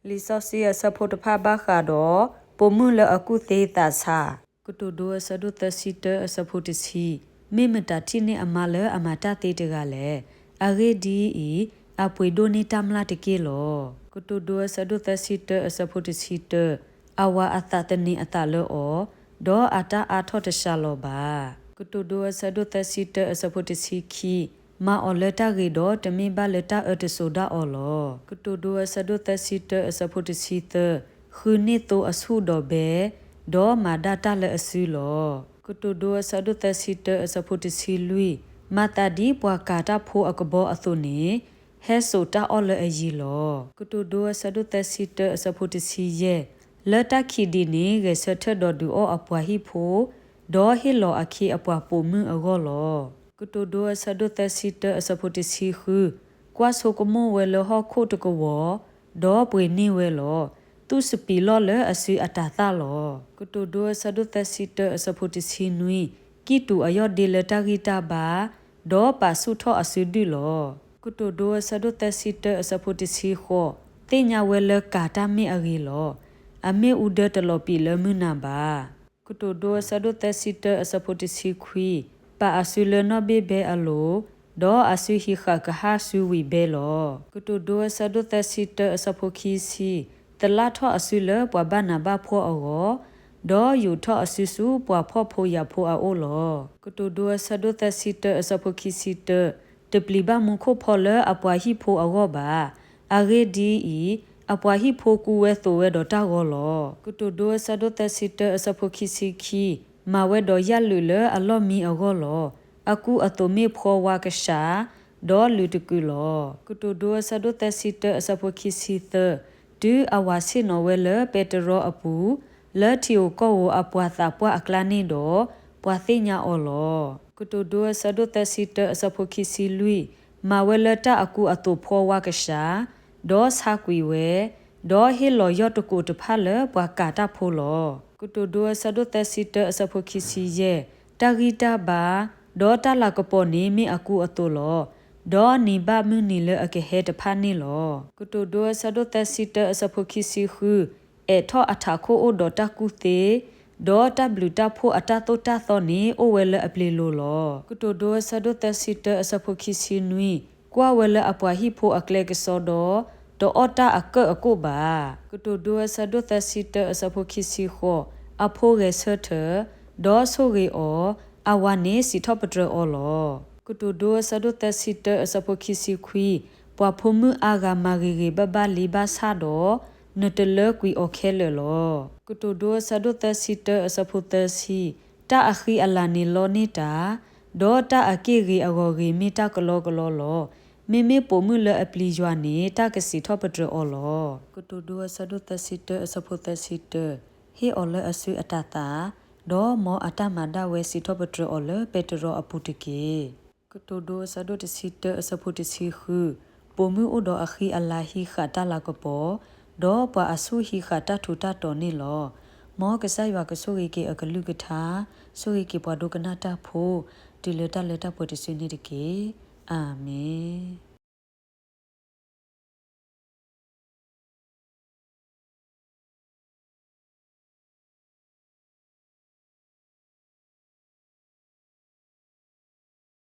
လံာ်စီဆှံအဆၢဖိတဖၣ်ဘၣ်ဃးဒီး ပိာ်မုၣ်လၢအကူၣ်သ့သးဆး. ကတိၤဒိအဆၢဒိၣ်သၢဆံတၢအဆၢဖိတဆံ, မ့ၢ်မတၤထံၣ်န့ၢ်အမါလၢအမၤတၢ်သ့တဂၤလဲၣ်. အဂ့ၢ်ဒ်အံၤ, အပှ့ၤဒိၣ်န့ၢ်တၢ်မျၢ်တက့ၢ်လီၤ. ကတိၤဒိအဆၢဒိၣ်သၢဆံတၢအဆၢဖိတဆံတၢ, အဝၤအသးသန့ၤအသးလၢအီၤ, ဒီးအတၢ်အါထီၣ်တစှၤလီၤဘၣ်. ကတိၤဒိအဆၢဒိၣ်သၢဆံတၢအဆၢဖိတဆံခံ, မၤအီၤလၢတၢ်ဂ့ၤဒီးတမ့ၢ်ဘၣ်လၢတၢ်အၢတစိၤဒၣ်အီၤလီၤ. ကတိၤဒိအဆၢဒိၣ်သၢဆံတၢအဆၢဖိတဆံသၢ, ဃုန့ၢ်သိအဆူၣ်ဒီးဘဲ, ဒီးမၤဒၣ်တၢ်လၢအစုလီၤ. ကတိၤဒိအဆၢဒိၣ်သၢဆံတၢအဆၢဖိတဆံလွံၢ်, မၤသးဒ်ပှၤကၤတၢ်ဖိအကဘီအသိးန့ၣ်, ဟဲစိာ်တၢ်အီၣ်လၢအယံၤလီၤ. ကတိၤဒိအဆၢဒိၣ်သၢဆံတၢအဆၢဖိတဆံယဲၢ်, လၢတၢ်ခံးဒံးန့ၣ် ဂဲၤဆၢထၢၣ်ဒီးဒုးအီၣ်အပှၤဟံၣ်ဖိ, ဒီးဟ့ၣ်လီၤအခ့အပှၤပိာ်မုၣ်အဂီၢ်လီၤ. ကတိၤဒိအဆၢဒိၣ်သၢဆံတၢအဆၢဖိတဆံဃု, ကွၢ်ဆိကမိၣ်ဝဲလၢဟီၣ်ခိၣ်တကဝီၤ, ဒီးပှ့ၤန့ၢ်ဝဲလီၤ. သူၣ်စပံးလီၢ်လၢအစုအတၤသၣ်လီၤ. ကတိၤဒိအဆၢဒိၣ်သၢဆံတၢအဆၢဖိတဆံနွံ, ကံၢ်တူာ်အယီၢ်ဒ့လၢတၢ်ဂံၢ်တၢ်ဘါ, ဒီးပာ်ဆူၣ်ထီၣ်အစုဒုၣ်လီၤ. ကတိၤဒိအဆၢဒိၣ်သၢဆံတၢအဆၢဖိတဆံဃိး, သ့ၣ်ညါဝဲလၢကၤတၢ်မ့ၢ်အဂ့ၤလီၤ. အမ့ၣ်အူဒၢတလီၤပံာ်လၢမုၢ်နၤဘၣ်. ကတိၤဒိအဆၢဒိၣ်သၢဆံတၢအဆၢဖိတဆံခွံ, ပာ်အစုလၢနီၢ်ဘ့ၣ်ဘဲအလိၤ, ဒီးအစုဟံးဃာ်ကဟၣ်စုဝံၤဘဲလီၤ. ကတိၤဒိအဆၢဒိၣ်သၢဆံတၢအဆၢဖိခံဆံ, သလၣ်ထီၣ်အစုလၢပှၤဘၣ်နးဘၣ်ဖှီၣ်အဂီၢ်, ဒီးယူာ်ထီၣ်အစုဆူပှၤဖှီၣ်ဖိယာ်ဖိအအိၣ်လီၤ. ကတိၤဒိအဆၢဒိၣ်သၢဆံတၢအဆၢဖိခံဆံတၢ, တပျံၤဘၣ်မူခိၣ်ဖီလၢအပှၤဟံၣ်ဖိအဂီၢ်ဘၣ်. အဂ့ၢ်ဒ်အံၤ, အပှၤဟံၣ်ဖိကူဝဲသိးဝဲဒီးတၢ်ဂီၤလီၤ. ကတိၤဒိအဆၢဒိၣ်သၢဆံတၢအဆၢဖိခံဆံခံ, မၤဝဲဒီးယၣ်လုာ်လၢအလီၢ်မံအဂီၢ်လီၤ. အကူအသိးမ့ၢ်ဖှီဝါကစှၤ, ဒီးလုာ်တကုာ်လီၤ. ကတိၤဒိအဆၢဒိၣ်သၢဆံတၢအဆၢဖိခံဆံသၢ, တုၤအဝၤဆ့ၣ်နီၤဝဲလၢပဲတရီအပူၤ, လၢထံဧိၤကီၢ်ဧိၤအပှၤသးပှၢ်အကျါန့ၣ်ဒီး, ပှၤသ့ၣ်ညါအီၤလီၤ. ကတိၤဒိအဆၢဒိၣ်သၢဆံတၢအဆၢဖိခံဆံလွံၢ်, မၤဝဲလၢတၢ်အကူအသိးဖှီဝါကစှၤ, ဒီးဆါကွံာ်ဝဲ, ဒီးဟ့ၣ်လီၤယီၢ်တကိးတဖၣ်လၢပှၤကၤတၢ်ဖိလီၤ. ကတိၤဒိအဆၢဒိၣ်သၢဆံတၢအဆၢဖိခံဆံယဲၢ်, တၢ်ဂံၢ်တၢ်ဘါ, ဒီးတၢ်လၤကပီၤန့ၣ်မ့ၢ်အကူအသိးလီၤ. ဒီးနံၤဘၣ်မုၢ်နံၤလၢအကဟဲတဖၣ်န့ၣ်လီၤ. ကတိၤဒိအဆၢဒိၣ်သၢဆံတၢအဆၢဖိခံဆံဃု, အဲးထီၣ်အထးခိၣ်အိၣ်ဒီးတၢ်ကူၣ်သ့, ဒီးတၢ်ဘျုးတၢ်ဖှိၣ်အတၢ်သိၣ်တၢ်သီန့ၣ်အိၣ်ဝဲလၢအပျ့ၤလိၤလီၤ. ကတိၤဒိအဆၢဒိၣ်သၢဆံတၢအဆၢဖိခံဆံနွံ, ကွၢ်ဝဲလၢအပှၤဟံၣ်ဖိအကျဲကစီဒီး, တအီၣ်တၢ်အကၢၣ်အကိၣ်ဘၣ်. ကတိၤဒိအဆၢဒိၣ်သၢဆံတၢအဆၢဖိခံဆံဃိး, အဖိဂဲၤဆၢထၢၣ်, ဒီးဆိၣ်ဂ့ၤအီၤ, အဝၤန့ၣ်စံးထီၣ်ပတြၢၤအီၤလီၤ. ကတိၤဒိအဆၢဒိၣ်သၢဆံတၢအဆၢဖိခံဆံခွံ, ပှၤဖိမုၣ်အါဂၤမၤဂ့ၤဂ့ၤဘၣ်ဘၣ်လံဘၣ်ဆၣ်ဒီး, နတလၢကွံာ်အီၤခဲလၢာ်လီၤ. ကတိၤဒိအဆၢဒိၣ်သၢဆံတၢအဆၢဖိသၢဆံ, တၢ်အဃံအလၤန့ၣ်လီန့ၢ်တၢ်, ဒီးတၢ်အက့ၢ်ဂ့ၤအဂီၤဂ့ၤမ့ၢ်တၢ်ကလီကလီလီၤ. မ့မ့ၢ်ပိာ်မုၣ်လၢအပျံၤယွၤန့ၣ် တၢ်ကစံးထီၣ်ပတြၢၤအီၤလီၤ. ကတိၤဒိအဆၢဒိၣ်သၢဆံတၢအဆၢဖိသၢဆံတၢ, ဟ့ၣ်အီၤလၢအစုအတၤသၣ်, ဒီးမ်အတၢ်မၤဒၣ်ဝဲစံးထီၣ်ပတြၢၤအီၤလၢပဲတရီအပူၤတက့ၢ်. ကတိၤဒိအဆၢဒိၣ်တဆံတၢအဆၢဖိတဆံဃု, ပိာ်မုၣ်အိၣ်ဒီးအဃံအလၤဟံးဃာ်တၢ်လၤကပီၤ, ဒီးပှၤအဆူၣ်ဟံးဃာ်တၢ်ထူးတၢ်တီၤန့ၣ်လီၤ. မ်ကစၢ်ယွၤကဆိၣ်ဂ့ၤက့ၤအကလုၢ်ကထါ, ဆိၣ်ဂ့ၤက့ၤပှၤဒိကနၣ်တၢ်ဖိ, တုၤလၢတၢ်လၢတၢ်ပှဲၤတစုန့ၣ်တက့ၢ်. အၤမ့ၣ်.